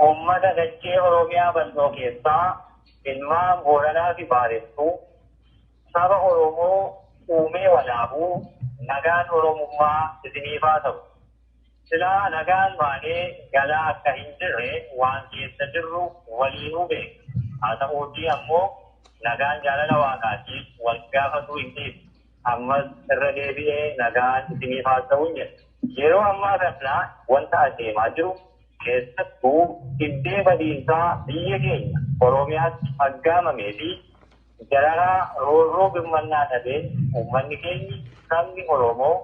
Uummata dachee Oromiyaa bal'oo keessaa ilmaan Booranaa fi Baarentuu, saba Oromoo uumee walaabuu, nagaan Oromummaa isiniif haa ta'u. Silaa nagaan baanee galaa akka hin jirre waan keessa jirru waliinuu beekna. Haa ta'uutii ammoo nagaan jaalala Waaqaatiif wal gaafatuu hin dhiisu. Ammas irra deebi'ee nagaan isiniif haa ta'uun jedha. Yeroo ammaa kana wanta adeemaa jiru, keessattuu iddee badiinsaa biyya keenya Oromiyaatti aggaamamee fi dararaa roorroo birmannaa dhabeen uummanni keenyi, sabni Oromoo,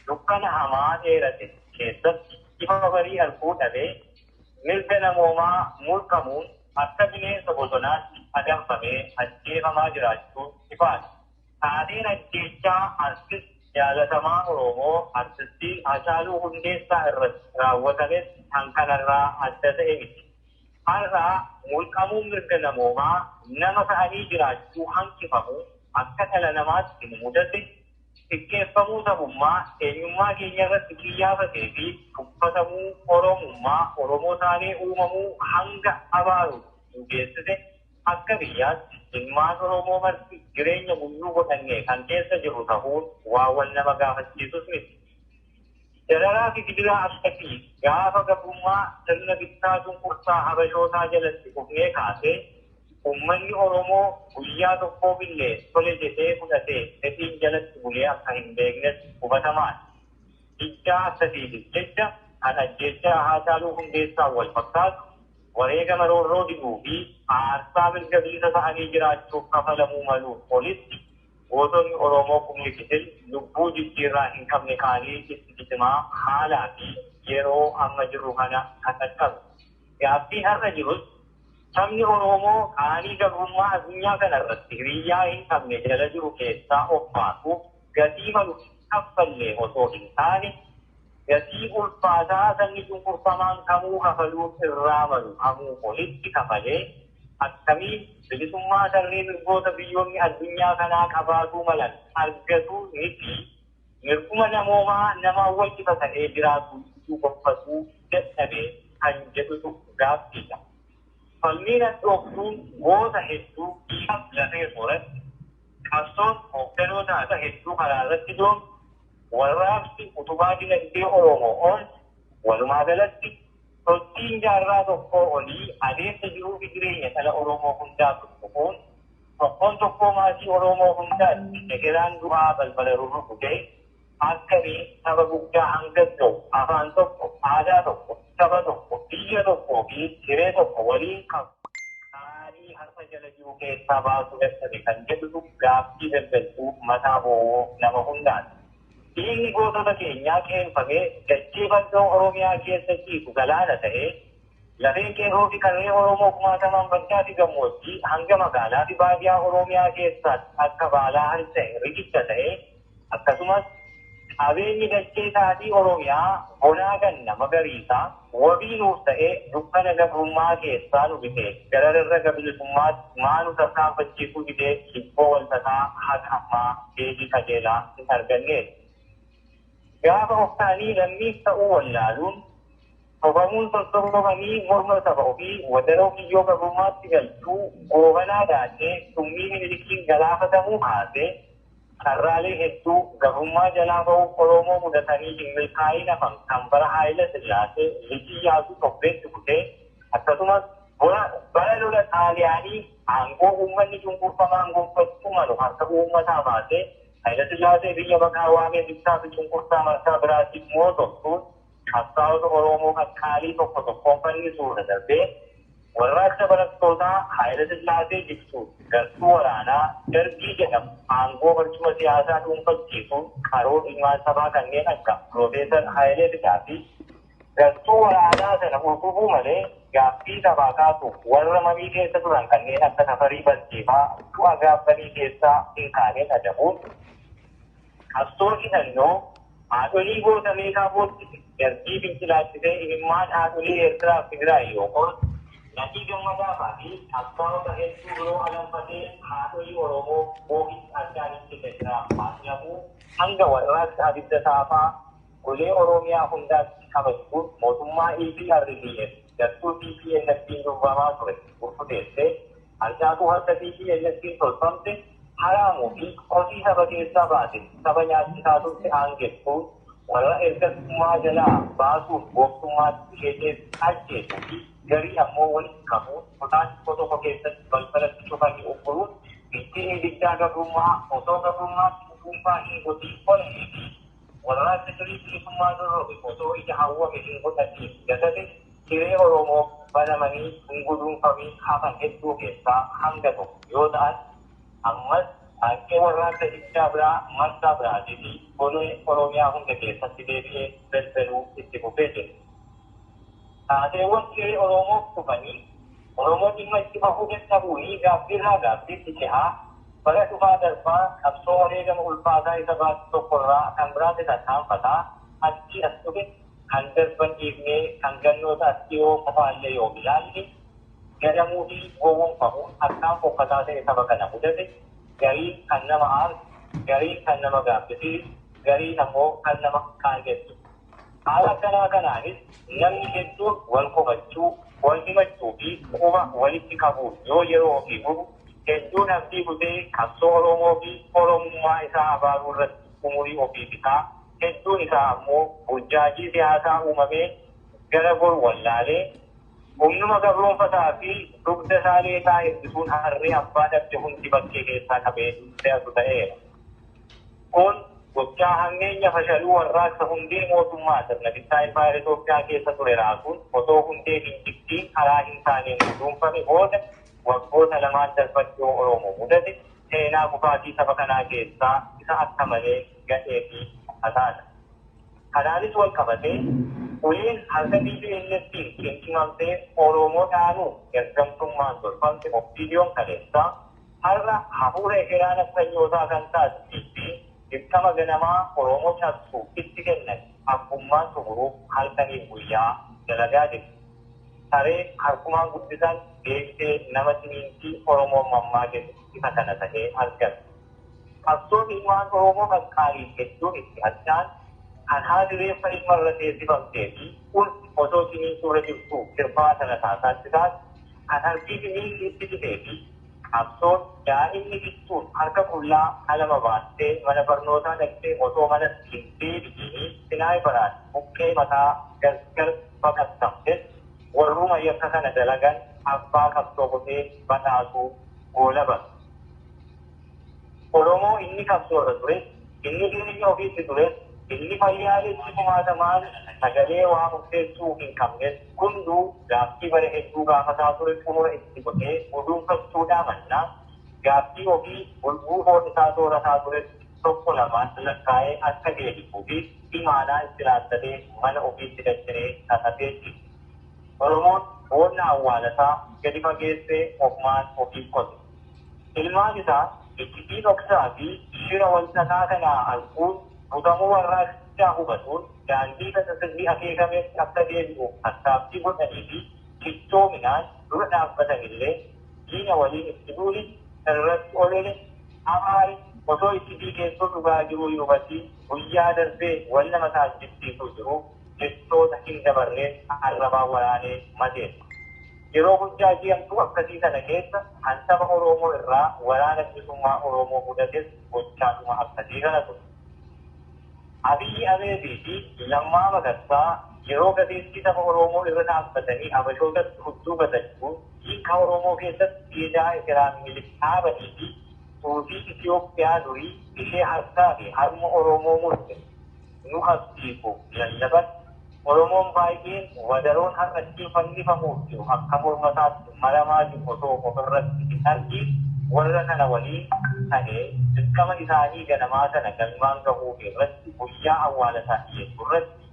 dukkana hamaa dheerate keessatti ifa barii arguu dhabee, mirga namoomaa mulqamuun akka bineensa bosonaatti adamfamee ajjeefamaa jiraachuun ifaadha. Taateen ajjeechaa artist jaalatamaa Oromoo Artistii Hacaaluu Hundeessaa irratti raawwatames kan kanarraa adda ta'e miti. Har'a mulqamuun mirga namoomaa, nama ta'anii jiraachuu hanqifamuu akka dhala namaatti nu mudate, xiqqeeffamuu sabummaa eenyummaa keenya irratti qiyyaafatee fi tuffatamuu Oromummaa, Oromoo taanee uumamuu hanga abaaru nu geessise, akka biyyaatti ilmaan Oromoo marti jireenya guyyuu godhannee kan keessa jirru ta'uun waan wal nama gaafachiisus miti. Dararaa fi gidiraa akkasii gaafa gabrummaa sirna bittaa cunqursaa Habashootaa jalatti kufnee kaasee uummanni Oromoo guyyaa tokkoof illee tole jedhee fudhatee fedhiin jalatti bulee akka hin beeknes hubatamaadha. Diddaa akkasiitiif jecha kan ajjeechaa Haacaaluu Hundeessaan wal fakkaatu, wareegama roorroo diduu fi aarsaa mirga bilisa ta'anii jiraachuuf kafalamuu maluun olitti gootonni Oromoo kumni kitil lubbuu jijjiirraa hin qabne qaalii itti cicimaa haalaa fi yeroo amma jirru kana kan dhaqqabe. Gaaffiin har'a jirus, sabni Oromoo qaanii gabrummaa addunyaa kana irratti hiriyyaa hin qabne jala jiru keessaa of baasuuf gatii malu kaffallee osoo hin taane, gatii ulfaataa sabni cunqurfamaan kamuu kafaluu irraa malu kamuu olitti kafalee akkamiin bilisummaa tarree mirgoota biyyoonni addunyaa kanaa qabaatuu malan argatuu miti, mirguma namoomaa namaan wal qixa ta'ee jiraatu iyyuu gonfatuu dadhabe kan jedhutu gaaffiidha. Falmiin hadhooftuun goota hedduu dhiiga lafee sooratti, qabsoon hoogganoota hedduu karaa irratti doomte, warraaqsi utubaa dinagdee Oromoo ol, walumaa galatti sochiin jaarraa tokkoo olii adeemsa jiruu fi jireenya dhala Oromoo hundaa tuttuquun tokkoon tokkoo maatii Oromoo hundaatti egeraan du'aa balbala rurrukutee akkamiin saba guddaa hanga ga'u afaan tokko, aadaa tokko, saba tokko, biyya tokkoo fi hiree tokko waliin qabu qaalii harka jala jiru keessaa baasuu dadhabe kan jedhutu gaaffii daldaltuu mataa boowwoo nama hundaati. Dhiigni gootota keenyaa qeenfamee dachee bal'oo Oromiyaa keessa ciisu galaana ta'ee, lafeen qeerroo fi qarree Oromoo kumaatamaan baddaa fi gammoojjii hanga magaalaa fi baadiyaa Oromiyaa keessaatti akka baalaa harca'e riqicha ta'ee, akkasumas qabeenyi dachee taatii Oromiyaa bonaa ganna magariisaa wabii nuuf ta'ee dukkana gabrummaa keessaa nu bitee gara rarraga bilisummaatti maa nu tarkaanfachiisuu didee hibboo walxaxaa haga ammaa deebii qajeelaa hin arganneedha. Gaafa of ta'anii lammiif ta'uu wallaaluun, sobamuun sossobamanii morma saba ofii wadaroo kiyyoo gabrummaatti galchuu, Goobanaa Daacee summii Minilikiin galaafatamuu kaasee carraalee hedduu gabrummaa jalaa ba'uuf Oromoo mudatanii hin milkaa'in hafan kan bara Haayila Sillaasee Liji Iyyaasuu Tobbeetti kutee, akkasumas bara lola Xaaliyaanii aangoo uummanni cunqurfamaan gonfachuu malu harka uummataa baasee Haayila Sillaasee biyya baqaa waamee bittaa fi cunqursaa marsaa biraatiif mootoftuun qabsaa'ota Oromoo qaqqaalii tokko tokkoon fannisuurra darbee, warraaqsa barattootaa Haayila Sillaasee jigsuun gartuu waraanaa Dargii jedhamu aangoo barcuma siyaasaa dhuunfachiisuun qaroo ilmaan sabaa kanneen akka Piroofeesar Hayilee Fidaa fi gartuu waraanaa sana utubuu malee gaaffii sabaa kaasuuf warra mamii keessa turan kanneen akka Tafarii Balcheefaa du'a gaabbanii keessaa hin kaaneen adabuun, qabsoo hidhannoo haadholii goota meeqaa boochise Dargii fincilaachisee imimmaan haadholii Eertiraa fi Tigraay yookoon Nadhii Gammadaafaa fi qabsaa'ota hedduu biroo alanfatee haadholii Oromoo boo'icha addaan hin cinne jiraaf saaxilamuu hanga warraaqsa abidda saafaa golee Oromiyaa hundaatti qabachuun mootummaa EPRDF gartuu TPLF TPLF'n durfamaa ture burkuteessee harcaatuu harka TPLF'n tolfamte haraamuu fi kosii saba keessaa baate saba nyaachisaa turte aangessuun warra ergasummaa jalaa baasuun gooftummaatti ishee ajjeesuu fi garii ammoo walitti qabuun kutaa xiqqoo tokko keessatti balbalatti cufanii ugguruun ittiin ibiddaa gabrummaa osoo gabrummaatti dhuunfaa hin godhin olee fi warraaqsa firii bilisummaa dorrobe osoo ija hawwame hin godhatiin gatate hiree Oromoo banamanii hin guduunfamiin hafan hedduu keessaa hanga tokko yoo ta'an ammas hanqee warraaqsa diddaa biraa marsaa biraatii fi golee Oromiyaa hunda keessatti deebi'ee belbeluu itti fufee jira. Taateewwan hiree Oromoof dhufanii Oromoo dhimma itti bahuu dadhabuunii gaaffiirraa gaaffiitti cehaa bara dhufaa darbaa qabsoo wareegama ulfaataa isa baasu tokkorraa kan biraatti tarkaanfataa achii as dhufe kan darban dhiifnee kan gannoota as dhiyoo qofaallee yoo ilaalle gadamuu fi gowwoomfamuun akkaan fokkataa ta'e saba kana mudate gariin kan nama aarsu, gariin kan nama gaabbisiisu, gariin ammoo kan nama qaangessu. Haala akkanaa kanaanis namni hedduun wal komachuu, wal himachuu fi quba walitti qabuun yoo yeroo ofii gubu hedduun abdii kutee qabsoo Oromoo fi Oromummaa isaa abaaruu irratti umurii ofii fixaa hedduun isaa ammoo burjaajii siyaasaa uumamee gara bor wallaalee humnuma gabroonfataa fi dugda isaa leeqaa hir'isuun harree abbaa dhabde hundi bakkee keessaa qabee fe'atu ta'eera. Kun gochaa hammeenya fashaluu warraaqsa hundee mootummaa sirna bittaa impaayera Itoophiyaa keessa ture raasuun osoo hundee hin jigdiin karaa hin taaneen guduunfame booda waggoota lamaan darban dhiyoo Oromoo mudate seenaa kufaatii saba kanaa keessaa isa akka malee gadhee fi hasaadha. Kanaanis wal qabatee uleen harka TPLF'n cimcimamtee Oromoo dhaanuuf ergamtummaan tolfamte Oppiidiyoon kaleessaa har'a hafuura egeraa nafxanyootaa kan taate fi dirqama ganamaa Oromoo cabsu itti kennan abbummaan xumuruuf halkaniif guyyaa dalagaa jirti. Saree harkumaan guddisan deebisee nama ciniintii Oromoon mammaakessu isa kana ta'ee argame. Qabsoon ilmaan Oromoo qaqqaaliin hedduun itti harcaan kan haati reeffa ilma irra teessifamtee fi ulfi osoo ciniinsuu irra jirtu sirbaa sana taasaatti taate kan harkii fi miilli itti citee fi qabsoon daa'imni fixxuun harka qullaa qalama baattee mana barnootaa dhaqxee osoo mana hin deebi'inii sinaayibaraan buqqee mataa gargar baqattamtes warruma yakka kana dalagan abbaa qabsoo godhee badhaasuu goolaban. Oromoo inni qabsoo irra ture, inni jireenya ofiitti tures, inni fayyaaletti kumaatamaan sagalee waa murteessuu hin qabnes hunduu gaaffii bara hedduu gaafataa ture xumura itti godhee guduunfachuudhaa mannaa gaaffii ofii bulbuu foon isaa soorataa ture tokko lamaan lakkaa'ee akka deebisuu fi imaanaa itti laattatee mana ofiitti dachinee tatatee jira. Oromoon boonna awwaalasaa gadi fageessee ofumaan ofiif qote. Ilmaan isaa iccitii dhoksaa fi shira walxaxaa kanaa arguun butamuu warraaqsichaa hubatuun daandii sirrii akeekametti akka deebi'uuf tattaaffii godhanii fi cichoominaan dura dhaabbatanillee diina waliin itti duuli irratti olole abaari osoo iccitii keessoo dhugaa jiruu hin hubatiin guyyaa darbee wal nama taasifsiisuu jiru jechoota hin dabarreen arrabaa waraanee mateessa. Yeroo guddaa ji'amtuu akkasii kana keessa kan saba Oromoo irraa waraana bilisummaa Oromoo mudates gochaadhuma akkasii kana ture. Abiyyi Ahmedii fi Lammaa Magarsaa yeroo gazeettii saba Oromoo irra dhaabbatanii Habashootatti hudduu gatachuun hiika Oromoo keessatti siidaa ekeraa Minilik dhaabanii fi tuutii Itoophiyaa durii ishee harkaa fi harma Oromoo murte nu qabsiisuuf lallaban Oromoon baay'een wadaroon har'atti fannifamuuf jiru akka mormataatti maramaa jiru osoo ofirratti hin argiin warra kana waliin ta'ee dirqama isaanii ganamaa sana galmaan gahuu irratti guyyaa awwaala isaa dhiyeessuu irratti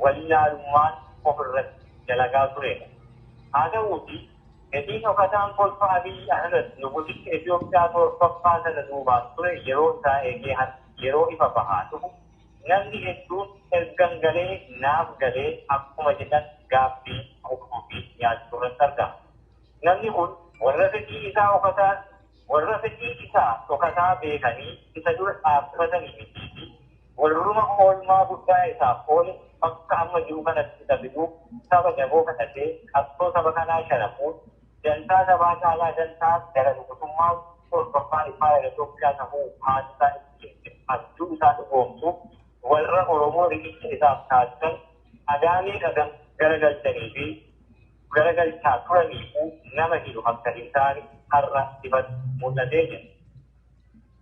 wallaalummaan ofirratti dalagaa turedha. Haa ta'uuti fedhiin dhokataan kolfa Abiyyi Ahmed nugusicha Itoophiyaa torbaffaa sana duubaan ture yeroo isaa eegee yeroo ifa bahaa dhufu namni hedduun ergan galee naaf galee akkuma jedhan gaaffii ofii nyaachuu irratti argama. Namni kun warra fedhii isaa dhokataa warra fedhii isaa dhokataa beekanii isa dura dhaabbatanii mitii fi warruma oolmaa guddaa isaaf oole Bakka amma jiru kanatti isa fiduuf saba jaboo kadhatee qabsoo saba kanaa sharafuun dantaa sabaa caalaa dantaa gara dhugutummaa torbaffaan impaayera Itoophiyaa ta'uu haati isaa abjuu isaa dhugoomsuuf warra Oromoo riqicha isaaf taasisan adaamee dhagam garagalchanii fi garagalchaa turaniifuu nama hidhu akka hin taane har'a ifatti mul'atee jira.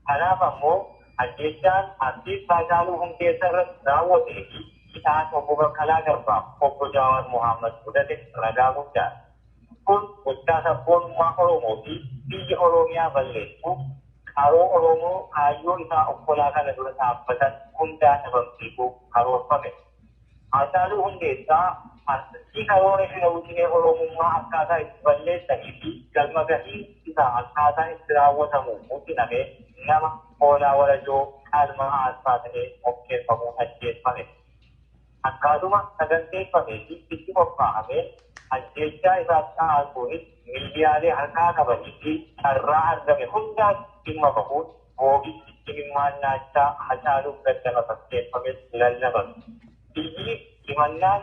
Kanaaf ammoo ajjeechaan artiist Haacaaluu Hundeessaa irratti raawwatee fi hidhaan obbo Baqqalaa Garbaa obbo Jawaar Mohaammed mudate ragaa guddaadha. Kun gochaa sabboonummaa Oromoo fi biyya Oromiyaa balleessuuf qaroo Oromoo kaayyoo isaa okkolaa kana dura dhaabbatan hundaa dhabamsiisuuf karoorfame. Haacaaluu Hundeessaa artistii karoora shira wixinee Oromummaa akkaataa itti balleessanii fi galma gahii isaa akkaataa itti raawwatamuuf wixiname nama hoolaa warajoo qalma aarsaa ta'ee qopheeffamuun ajjeeffame. Akkaatuma saganteeffamee fi itti qophaa'ameen ajjeechaa isaatti aansuunis miidiyaalee harkaa qabanii fi carraa argame hundaatti dhimma bahuun boogichi imimmaan naachaa Hacaaluuf gaddama fakkeeffames lallabame. Biyyi himannaan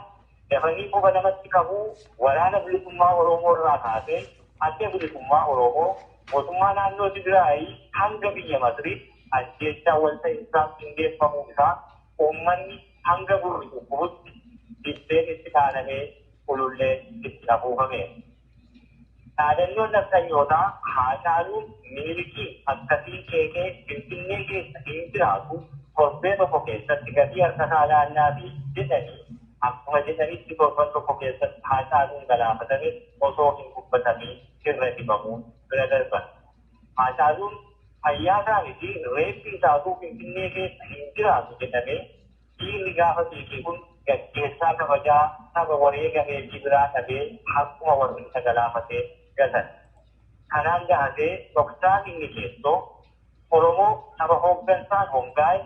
dafanii quba namatti qabuu waraana bilisummaa Oromoo irraa kaasee adda bilisummaa Oromoo mootummaa naannoo Tigraayii hanga biyya Masriitti ajjeechaa walta'iinsaaf qindeeffamuu isaa uummanni hanga gurri dhukkubutti dibbeen itti kaanamee ululleen itti afuufame. Dhaadannoon nafxanyootaa Haacaaluun Minilikiin akkasiin qeeqee Finfinnee keessa hin jiraatu torbee tokko keessatti gatii harkasaa laannaa fi jedhanii akkuma jedhanitti torban tokko keessatti Haacaaluun galaafatame osoo hin gubbatamiin irra dibamuun bira darban. Haacaaluun fayyaa isaanii fi reeffi isaatuu Finfinnee keessa hin jiraatu jedhamee dhiirri gaafa xiiqii kun gaggeessaa kabajaa saba wareegamee fi biraa dhabee akkuma warri isa galaafatee gatan. Kanaan gahatee dhoksaan inni keessoo Oromoo saba hooggansaan hongaa'e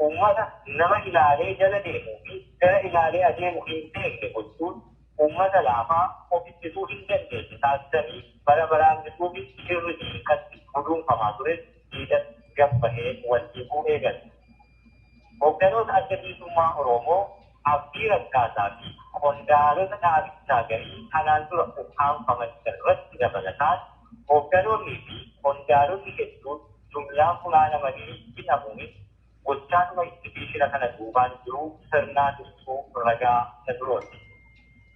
uummata nama ilaalee jala deemuu fi gara ilaalee adeemu hin beekne gochuun uummata laafaa of ittisuu hin dandeenye taasisanii bara baraan bituu fi shirri hiikatti guduunfamaa ture diida gabbahee wal dhiibuu eegale. Hoogganoota adda bilisummaa Oromoo Abdii Raggaasaa fi qondaalota dhaabichaa garii kanaan dura ukkaamfaman irratti dabalataan hoogganoonnii fi qondaalonni hedduun jumlaan funaanamanii hidhamuunis gochaadhuma itti fi shira kana duubaan jiru sirnaan ibsuu ragaa isa birooti.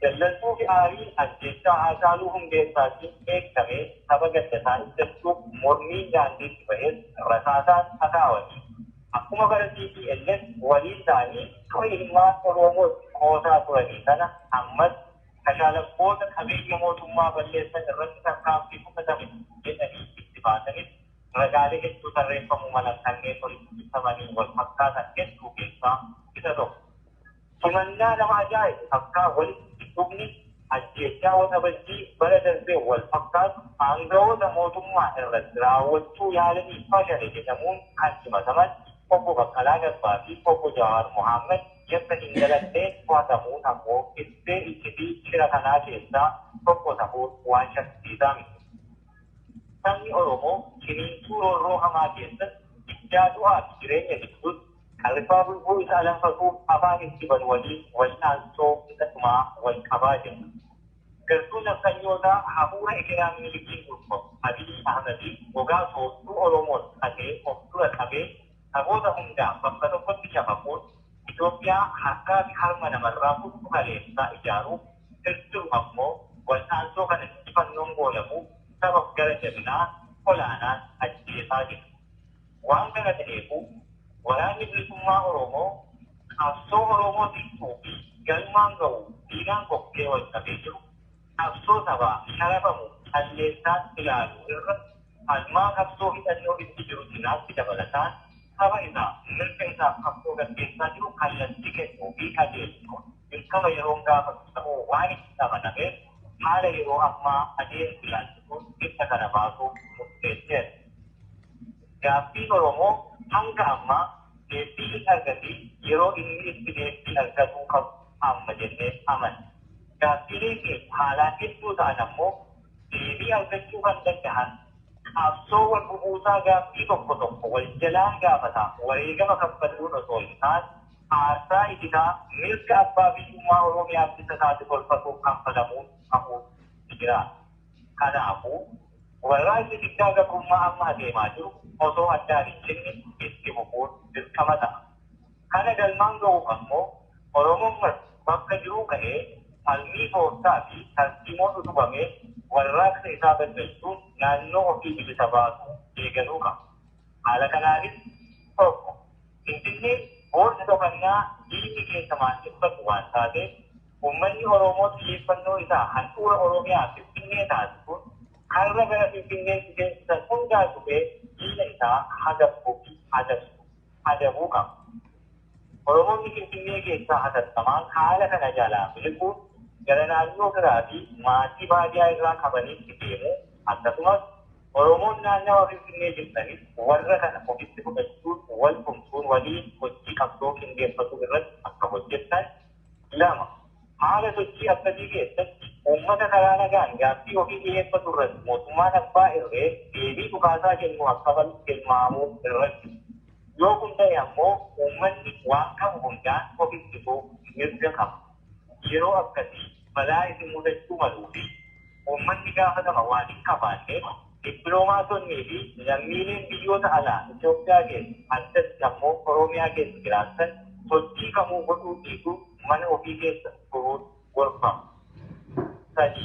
Dallanttuu fi aariin ajjeechaa Haacaaluu Hundeessaatiin eeggamee saba gaddasaa ibsachuuf mormiin daandiitti ba'es rasaasaan hakaawanii akkuma bara TPLF waliin ta'anii ture ilmaan Oromootti qoosaa turanii sana ammas kashaalabboota qabeenya mootummaa balleessan irratti tarkaanfii fudhatame jedhanii itti baasanis ragaalee hedduu tarreeffamuu malan kanneen olitti ibsamanii wal fakkaatan hedduu keessaa isa tokko. Himannaa nama ajaa'ibu takkaa walitti dhufni ajjeechaa waxabajjii bara darbee wal fakkaatu aangawoota mootummaa irratti raawwachuu yaalanii fashale jedhamuun kan himataman obbo Baqqalaa Garbaa fi obbo Jawaar Mohaammed yakka hin dalalleen to'atamuun ammoo ittee iccitii shira kanaa keessaa tokko ta'uun waan shakkisiisaa miti. Sabni Oromoo ciniinsuu roorroo hamaa keessatti iddaa du'aa fi jireenya gidduutti qarrifaa bulbuu isa alanfatuuf afaan itti banu waliin wal'aansoo isa dhumaa wal qabaa jira. Gartuun nafxanyootaa hafuura ekeraa Minilikiin durfamu Abiy Ahmediin gogaa soortuu Oromoon qatee of dura qabee saboota hundaa bakka tokkotti shafaquun Itoophiyaa harkaa fi harma namarraa kuttu kaleessaa ijaaruuf sirtuu ammoo wal'aansoo kana injifannoon goolabuuf saba gara jabinaa olaanaan ajjeesaa jira. Waan kana ta'eefu waraanni bilisummaa Oromoo qabsoo Oromoo tiksuu fi galmaan ga'u diinaan kokkee wal qabee jiru. Qabsoo sabaa sharafamu calleessaan ilaalu irra falmaa qabsoo hidhannoo itti jiru cinaatti dabalataan saba isaa mirga isaaf qabsoo gaggeessaa jiru kallattii kennuu fi qajeelchuun dirqama yeroon gaafatu ta'uu waan itti amanameef haala yeroo ammaa adeemsu ilaalchisuun ibsa kana baasuuf murteesseera. Gaaffiin Oromoo hanga ammaa deebii hin argatiin yeroo inni itti deebii argatuu qabu amma jennee amanna. Gaaffiileen keenya haalaan hedduu ta'an ammoo deebii argachuu kan danda'an qabsoo wal bubuusaa gaaffii tokko tokko wal jalaan gaafataa wareegama kaffaluun osoo hin taane aarsaa itikaa mirga abbaa biyyummaa Oromiyaaf bisa isaatti tolfatuuf kanfalamuun ta'uun jira. Kanaafuu warraaqsi diddaa gabrummaa amma adeemaa jiru osoo addaan hin cinne itti fufuun dirqama ta'a. Kana galmaan ga'uuf ammoo Oromoon bakka jiruu ka'ee falmii tooftaa fi tarsiimoon utubamee warraaqsa isaa balbalchuun naannoo ofii bilisa baasuu eegaluu qaba. Haala kanaanis tokko, Finfinneen boolli dhokannaa diinni keessa maandhiffatu waan taateef uummanni Oromoo xiyyeeffannoo isaa handhuura Oromiyaa Finfinnee taasisuun karra gara Finfinneetti seensisan hundaa cufee diina isaa hagabbuu fi adabuu qaba. Oromoonni Finfinnee keessaa hatattamaan haala kana jalaa miliquun gara naannoo biraa fi maatii baadiyyaa irraa qabanitti deemuu, akkasumas Oromoon naannawa Finfinnee jirtanis warra kana ofitti fudhachuun wal tumsuun waliin hojii qabsoo qindeeffatu irratti akka hojjettan. Lama, haala sochii akkasii keessatti uummata karaa nagaan gaaffii ofii dhiyeeffatu irratti mootummaan abbaa irree deebii dhukaasaa kennu akka balu tilmaamuu irratti. Yoo kun ta'e ammoo uummanni waan qabu hundaan of ittisuuf mirga qaba. Yeroo akkasii balaa isin mudachuu maluu fi uummanni gaafatama waan hin qabaanneef dippiloomaatonnii fi lammiileen biyyoota alaa Itoophiyaa keessa, addatti ammoo Oromiyaa keessa jiraatan sochii kamuu godhuu dhiisuu mana ofii keessa turuun gorfama. Sadi,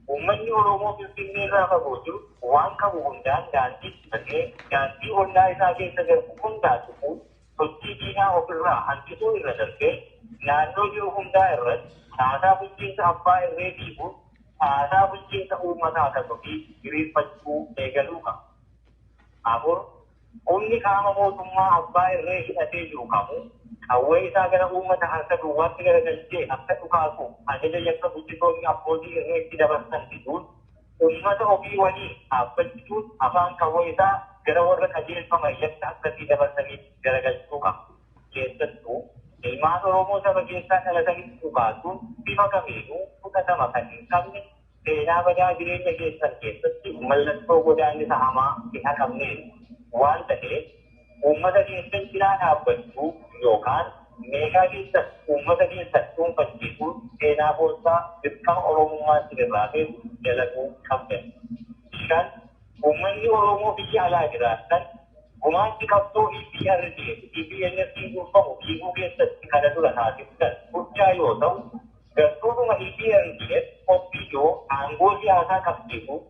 uummanni Oromoo Finfinnee irraa fagoo jiru waan qabu hundaan daandii cufatee daandii ollaa isaa keessa darbu hundaa cufuun sochii diinaa ofirraa hanqisuu irra darbee naannoo jiru hundaa irratti caasaa bulchiinsa abbaa irree diiguun caasaa bulchiinsa uummataa kan ofii diriirfachuu eegaluu qaba. Afur, humni qaama mootummaa abbaa irree hidhatee jiru kamuu qawwee isaa gara uummata harka duwwaatti garagalchee akka dhukaasuuf ajaja yakka bulchitoonni abbootii irreetti dabarsan fiduun uummata ofii waliin dhaabbachuun afaan qawwee isaa gara warra qajeelfama yakka akkasii dabarsaniif garagalchuu qaba. Keessattuu ilmaan Oromoo saba keessaa dhalatanitti dhukaasuun bifa kamiinuu fudhatama kan hin qabne, seenaa badaa jireenya keessan keessatti mallattoo godaannisa hamaa hin haqamneen waan ta'eef uummata keessan cinaa dhaabbachuu yookaan meeshaa keessan uummata keessan dhuunfachiisuun seenaa boonsaa dirqama Oromummaa isinirraa feetu dalaguu qabdan. Shan, uummanni Oromoo biyya alaa jiraatan gumaachi qabsoo EPRDF EPLF durfamu diiguu keessatti kana dura taasiftan guddaa yoo ta'u, gartuudhuma EPRDF OPDO aangoo siyaasaa qabsiisuun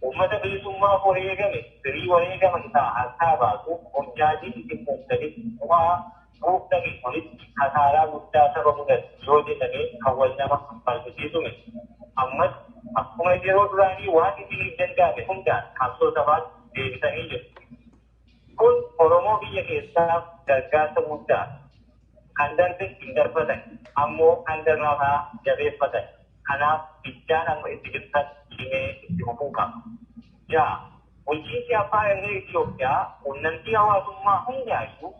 uummata bilisummaaf wareegame firii wareegama isaa harkaa baasuuf hojjaatiin isin uumtanis bu'aa buuftanii olitti kasaaraa guddaa saba mudatu yoo jedhamee kan wal nama falmisiisu miti. Ammas akkuma yeroo duraanii waan isiniif danda'ame hundaan qabsoo sabaatti deebisanii jiru. Kun Oromoo biyya keessaaf gargaarsa guddaa, kan darbe hin darbatan ammoo kan darbaafaa jabeeffatan. Kanaaf iddaan amma itti jirtan cimee itti fufuu qaba. Ja'a, bulchiinsi abbaa irree Itoophiyaa quunnamtii hawaasummaa hundaayyuu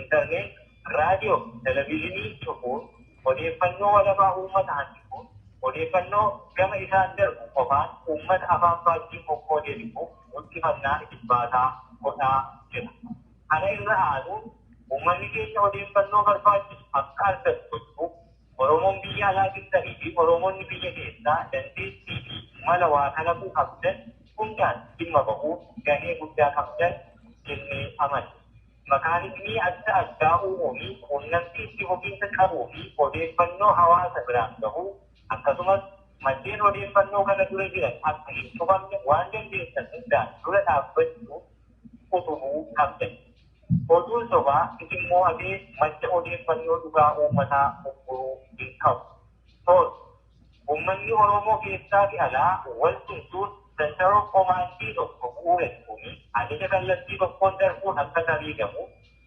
intarneet, raadiyoo, televezyiinii cufuun odeeffannoo walabaa uummata hanqisuun odeeffannoo gama isaan darbu qofaan uummata afaan faajjii qoqqoodee deebisuuf guddifannaa ijibbaataa godhaa jira. Kana irra aanuun uummanni keenya odeeffannoo barbaachisu akka argatu gochuuf Oromoon biyya alaa jirtanii fi Oromoonni biyya keessaa dandeettii fi mala waa kalaquu qabdan hundaan dhimma bahuuf gahee guddaa qabdan jennee amanna. Makaanizmii adda addaa uumuu fi quunnamtii itti fufiinsa qabuu fi odeeffannoo hawaasa biraan gahuu, akkasumas maddeen odeeffannoo kana dura jiran akka hin cufamne waan dandeessan hundaan dura dhaabbachuu utubuu qabdan. Oduun sobaa isin mo'atee madda odeeffannoo dhugaa uummataa ugguruu hin qabu. Torba, uummanni Oromoo keessaa fi alaa wal tumsuun center of command tokko bu'uuressuun ajaja kallattii tokkoon darbuun akka tariigamu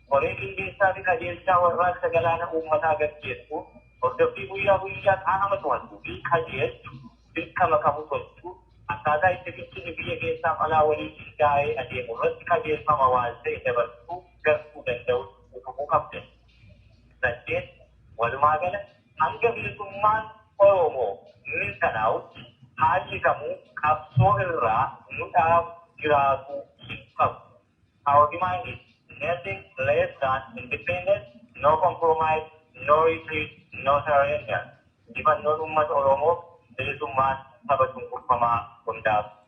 koree qindeessaa fi qajeelchaa warraaqsa galaana uummataa gaggeessuun hordoffii guyyaa guyyaa qaama to'atuu fi qajeelchu dirqama qabu tolchuu, akkaataa itti fincilli biyya keessaaf alaa waliin qindaa'ee adeemu irratti qajeelfama waan ta'e dabarsuu gartuu danda'u utubuu qabdan. Saddeet, walumaa gala hanga bilisummaan Oromoo mirkanaa'utti haalli kamuu qabsoo irraa nu dhaabu jiraatu hin qabu. Our demand is nothing less than independence, no compromise, No retreat, no surrender. Injifannoon uummata Oromoof, bilisummaan saba cunqurfamaa hundaaf.